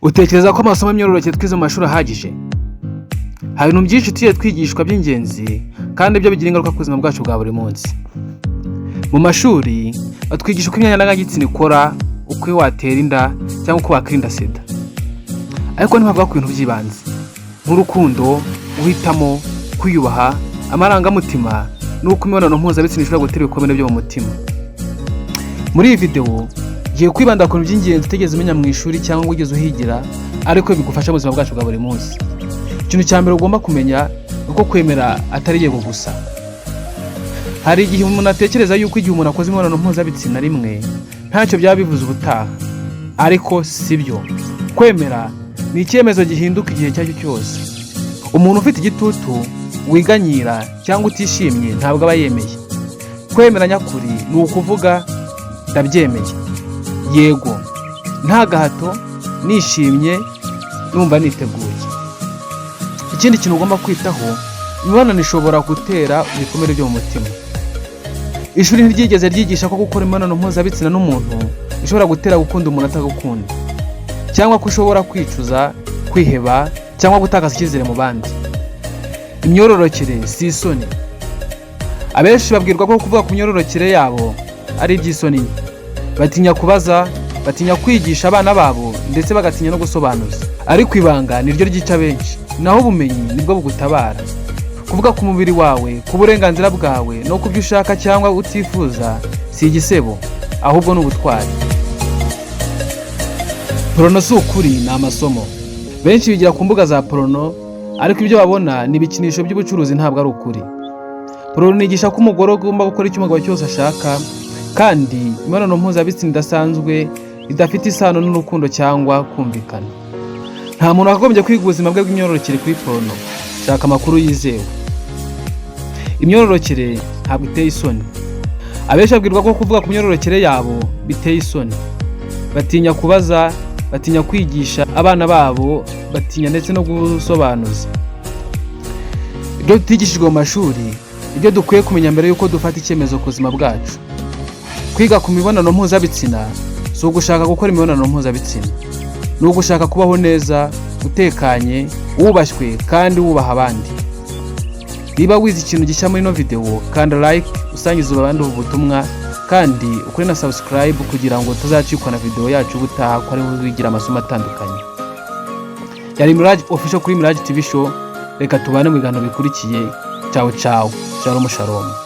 Utekereza ko amasomo y'imyororokere twize mu mashuri ahagije? Hari ibintu byinshi tugiye twigishwa by'ingenzi, kandi ibyo bigira ingaruka ku buzima bwacu bwa buri munsi. Mu mashuri batwigisha uko imyanya ndangagitsina ikora, uko watera inda cyangwa uko wakwirinda sida, ariko ntibavuga ku bintu by'ibanze nk'urukundo, guhitamo, kwiyubaha, amarangamutima n'uko imibonano mpuzabitsina ishobora gutera ibikomere byo mu mutima. Muri iyi videwo ngiye kwibanda ku bintu by'ingenzi utigeze umenya mu ishuri cyangwa wigeze uhigira, ariko bigufasha mu buzima bwacu bwa buri munsi. Ikintu cya mbere ugomba kumenya ni uko kwemera atari yego gusa. Hari igihe umuntu atekereza yuko igihe umuntu akoze imibonano mpuzabitsina rimwe ntacyo byaba bivuze ubutaha, ariko si byo. Kwemera ni icyemezo gihinduka igihe icyo ari cyo cyose. Umuntu ufite igitutu, wiganyira cyangwa utishimye ntabwo aba yemeye. Kwemera nyakuri ni ukuvuga: "Ndabyemeye, yego, nta gahato, nishimye, numva niteguye." Ikindi kintu ugomba kwitaho: imibonano ishobora gutera ibikomere byo mu mutima. Ishuri ntiryigeze ryigisha ko gukora imibonano mpuzabitsina n'umuntu bishobora gutera gukunda umuntu atagukunda, cyangwa ko ushobora kwicuza, kwiheba cyangwa gutakaza icyizere mu bandi. Imyororokere si isoni. Abenshi babwirwa ko kuvuga ku myororokere yabo ari iby'isoni nke. Batinya kubaza, batinya kwigisha abana babo, ndetse bagatinya no gusobanuza. Ariko ibanga niryo ryica benshi, naho ubumenyi nibwo bugutabara. Kuvuga ku mubiri wawe, ku burenganzira bwawe no ku byo ushaka cyangwa utifuza si igisebo, ahubwo ni ubutwari. Porno si ukuri, ni amasomo. Benshi bigira ku mbuga za porno, ariko ibyo babona ni ibikinisho by'ubucuruzi, ntabwo ari ukuri. Porno yigisha ko umugore agomba gukora icyo umugabo cyose ashaka, kandi imibonano mpuzabitsina idasanzwe idafite isano n'urukundo cyangwa kumvikana. Nta muntu wakagombye kwiga ubuzima bwe bw'imyororokere kuri porno. Shaka amakuru yizewe. Imyororokere ntabwo iteye isoni. Abenshi babwirwa ko kuvuga ku myororokere yabo biteye isoni. Batinya kubaza, batinya kwigisha abana babo, batinya ndetse no gusobanuza. Ibyo tutigishijwe mu mashuri, ibyo dukwiye kumenya mbere y'uko dufata icyemezo ku buzima bwacu: Kwiga ku mibonano mpuzabitsina si ugushaka gukora imibonano mpuzabitsina, ni ugushaka kubaho neza, utekanye, wubashywe kandi wubaha abandi. Niba wize ikintu gishya muri ino videwo, kanda like, usangize abandi ubu butumwa, kandi ukore na subscribe kugira ngo utazacikwa na videwo yacu ubutaha, ko ariho wigira amasomo atandukanye. Yari Mirage Official kuri Mirage TV Show. Reka tubane mu biganiro bikurikiye. Ciao ciao, shalom shalom.